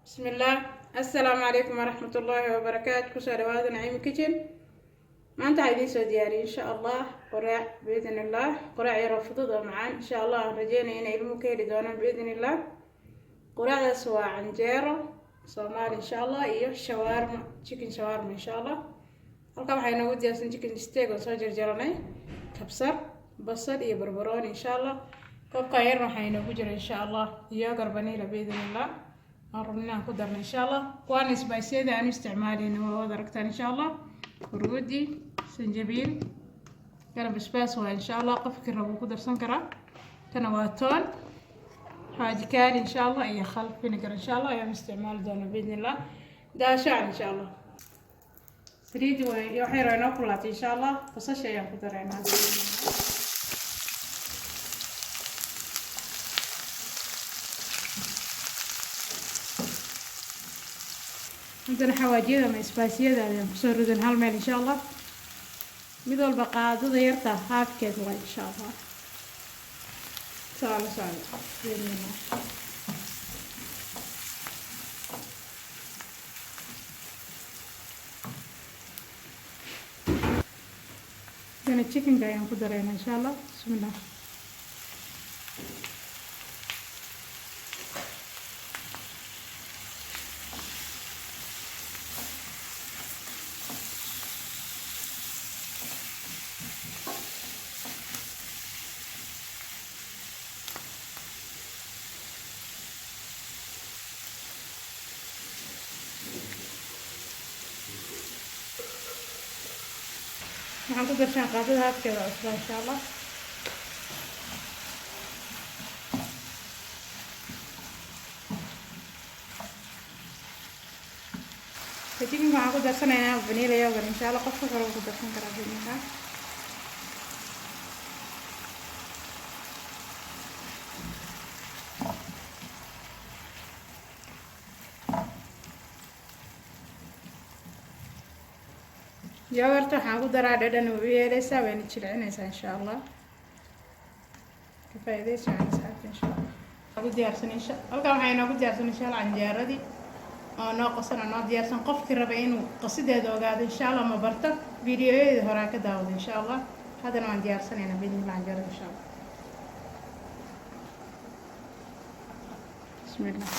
Bismillaah, assalaamu calaykum waraxmatullaahi wabarakaatu. Kusoo dhawaada Naciimo Kitchen. Maanta waxaa idiin soo diyaariyay, insha Allah, qoraac biidn illah, qoraac yaroo fudud oo macaan, insha Allah. Aan rajeynaya inay ilmuhu ka heli doonaan biidn illah. Qoraacdaas waa canjeero Soomaali, insha Allah, iyo shawaarma, chicken shawarma, insha Allah. Halkan waxaa inoogu diyaarsan chicken steak oo soo jarjaranay, kabsar, basal iyo barbarooni, insha Allah. Koobka yarna waxaa inoogu jira, insha Allah, yogurt vanilla biidn illah, aan rabno inaan ku darno, insha Allah. Kuwaana spiceyada aan u isticmaalayna waa wada aragtaan, insha Allah: huruudi, sanjabiil, kana basbaas waa, insha Allah, qofkii rabo ku darsan karaa. Kana waa toon, xawaaji kaali, insha Allah, iyo khal, vinegar, insha Allah, ayaan isticmaali doona biidn illah. Daashacan, insha Allah. Saliidi way waxay yar inoo kulaatay, insha Allah. Basasha ayaan ku daraynaa. Haddana xawaajiyada ama spiceyada ayaan kusoo ridan hal meel, insha Allah. Mid walba qaadada yarta haafkeed waa, insha Allah. Saa la socda biidnillah. Hadana chickenka ayaan ku daraynaa, insha Allah. Bismillah. Waxaan ku darshaan qaadada haafkeeda cusba, insha Allah. Chickenka waxaan ku darsanaynaa vanilla yogurt, insha Allah. Qofka kale ku darsan karaa vanilla. Yogurta waxaan ku daraa dhadhan u yeeleysaa, wayna jilcinaysaa, insha Allah. Ka faa'iidaysi wacan, asxaabta, insha Allah. Ku diyaarsan insha halkan waxaa inoogu diyaarsan, insha Allah, canjeeradii oo noo qasan oo noo diyaarsan. Qofkii raba inuu qasideeda ogaado, insha Allah, ma barto videoyada horaa ka daawado, insha Allah. Haddana waan diyaarsanaynaa biidnillah canjeerada, insha Allah. Bismillah.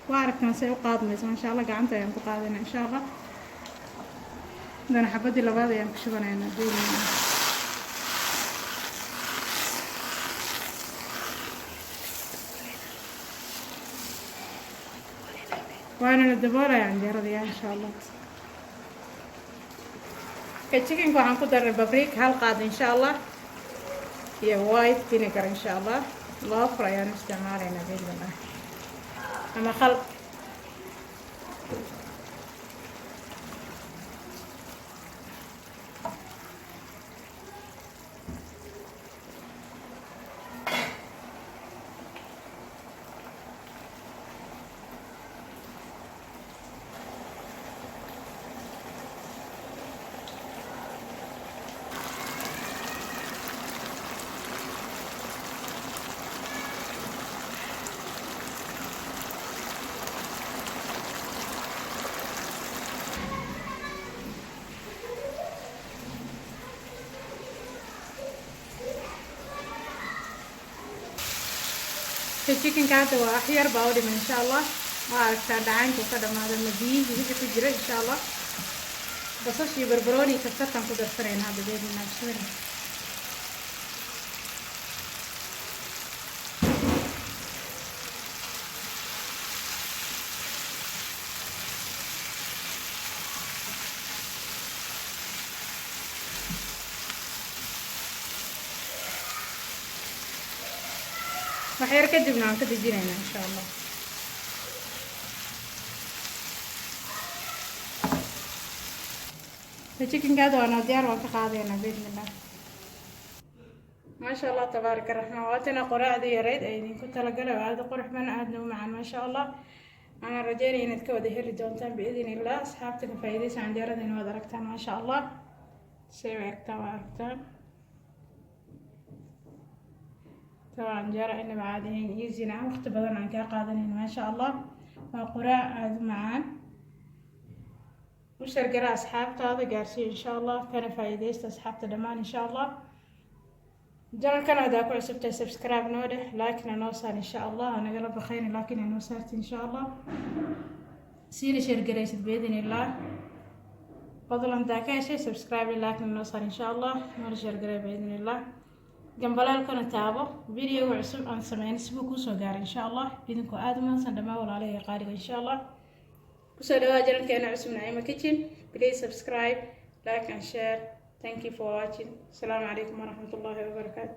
Waa aragtaan say u qaadmayso, insha Allah. Gacanta ayaan ku qaadayna, insha Allah. Hadana xabadii labaad ayaan ku shubanaynaa biidnillah. Waana la daboolaya canjeerada ya, insha Allah. Ka chickenka waxaan ku daray paprika hal qaad, insha Allah, iyo white vinegar, insha Allah. Laba fur ayaan isticmaalaynaa biidnillah, ama khal. Chickenka hadda waa wax yar baa u dhiman, insha Allah. Waa aragtaa dhacaanku ka dhamaada ma biyihii wixii ku jira, insha Allah. Basashii, barbarooni, kabsartaan ku darsanayna hadda beedina. Bismillah. Wax yar kadibna waan ka dejinaynaa, insha Allah. Chickenkaada waa noo diyaar, waan ka qaadaynaa biidnillah. Maasha Allah, tabaaraka raxmaan. Waatana qoraacdii yareyd ee idinku talagalay oo aada u qurux badan, aadna u macaan, maasha Allah. Anaan rajeynaya inaad ka wada heli doontaan biidn illah. Asxaabta, ka faa'iidaysa. Canjeeradayna waad aragtaan, maasha Allah, say u egtaa waa aragtaan. Waa canjeero inaba caadi ahayn, easyna ah, waqti badan aan kaa qaadanayn. Maasha Allah, waa quraac aada u macaan. U share gara asxaabtaada, gaarsiiyo insha Allah, kana faa'iidaysta asxaabta dhammaan insha Allah. Channelkana haddaa ku cusubtahay, subscribe noo dheh, like-na noo saar insha Allah. Nagala baqayna, like-na noo saarta insha Allah, siina share garaysid biidn illah. Fadlan hadaa ka heshay, subscribe, like-na noo saar insha Allah, noona share garay biidn illah. Gambaleelkana taabo, videoga cusub aan sameyna sibuu kuusoo gaaray insha Allah. Idinkoo aada u mahadsan dhammaan walaalahay qaaliga insha Allah. Kusoo dhawaa channelkeena cusub, Naciima Kitchen. Please subscribe, like and share. Thank you for watching. Asalaamu calaykum waraxmat ullahi wabarakaatu.